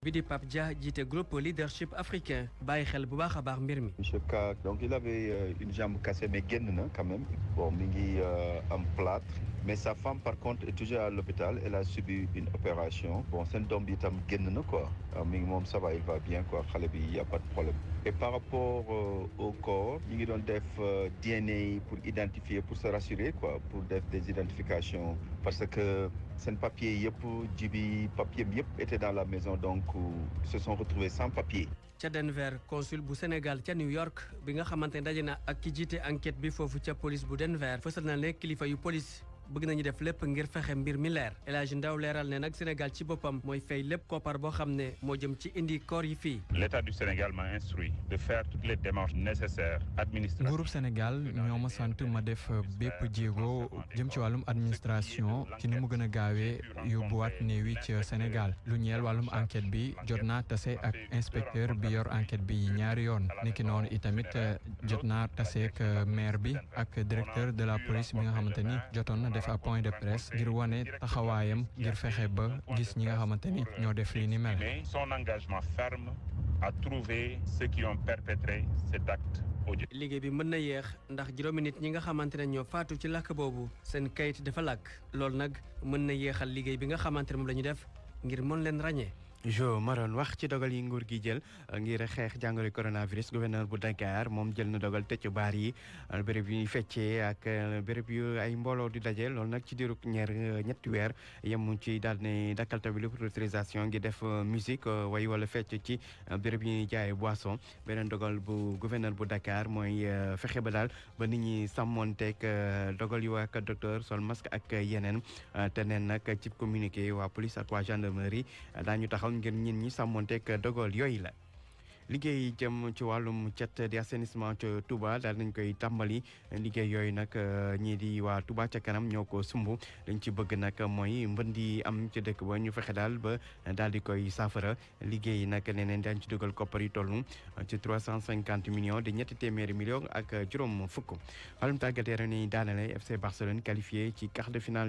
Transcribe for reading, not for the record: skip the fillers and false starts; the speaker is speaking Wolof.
bi di Pape Dia jiite groupe leadership africain bàyyi xel bu baax a baax mbir mi. Monsieur Ka donc il avait une jambe cassée mais génn na quand même bon mi ngi am plâtre mais sa femme par contre est toujours à l'hôpital elle a subi une opération bon seen doom bi itam génn na quoi mi ngi moom ça va il va bien quoi xale bi y a pas de problème. Et par rapport au corps ñi ngi doon def DNA pour identifier pour se rassurer quoi pour def des identifications parce que seen papier yëpp jibi papier bi yëpp était dans la maison donc ils se sont retrouvés sans papier. ca Denver consul bu Sénégal ca New York bi nga xamante ne daje na ak ki jiite enquête bi foofu ca police bu Denver fësal na ne kilifa yu police bëgg nañu def lépp ngir fexe mbir mi leer El Hadji Ndaw leeral ne nag Sénégal ci boppam mooy fay lépp koppar boo xam ne moo jëm ci indi koor yi fii. L'État du Sénégal m'a instruit de faire toutes les démarches nécessaires administratives. nguurub Sénégal ñoo ma sant ma def bépp jéego jëm ci wàllum administration ci ni mu gën a gaawee yóbbuwaat néew yi ci Sénégal lu ñeel wàllum enquête bi jot naa tase ak inspecteur bi yor enquête bi ñaari yoon niki noonu itamit jot naa tase ak maire bi ak directeur de la police bi nga xamante ni jotoon na def ab point de presse ngir wane taxawaayam ngir fexe ba gis ñi nga xamante ni ñoo def li ni mel. Mais son engagement ferme à trouver ceux qui ont perpétré cet acte odieux. liggéey bi mën na yéex ndax juróomi nit ñi nga xamante ne ñoo faatu ci làkk boobu seen kayit dafa làkk loolu nag mën na yéexal liggéey bi nga xamante ne moom la ñu def ngir mën leen ràññee. Jo Maron wax ci dogal yi nguur gi jël ngir xeex jàngoro coronavirus gouverneur bu Dakar moom jël na dogal tëcc baar yi béréb yu feccee ak béréb yu ay mbooloo di daje loolu nag ci diiru ñetti weer yemu ci daal ne dakkal tamit lépp autorisation ngir def musique way wala fecc ci béréb yi ñuy jaayee boisson beneen dogal bu gouverneur bu Dakar mooy fexe ba daal ba nit ñi sàmmonteeg dogal yu ak docteur sol masque ak yeneen te neen nag ci communiqué waa police ak waa gendarmerie daañu taxaw ngir ñin ñi sàmmonteeg dogal yooyu la liggéey jëm ci wàllum cet di assainissement ca Touba daal nañ koy tàmbali liggéey yooyu nag ñii di waa Touba ca kanam ñoo ko sumb dañ ci bëgg nag mooy mbënd yi am ci dëkk ba ñu fexe daal ba daal di koy saafara liggéey nag neneen dañ ci dugal koppar yi toll ci 350 millions di ñetti téeméeri millions ak juróom fukk wàllum tàggat yaram ni daanale FC Barcelone qualifié ci quart de finale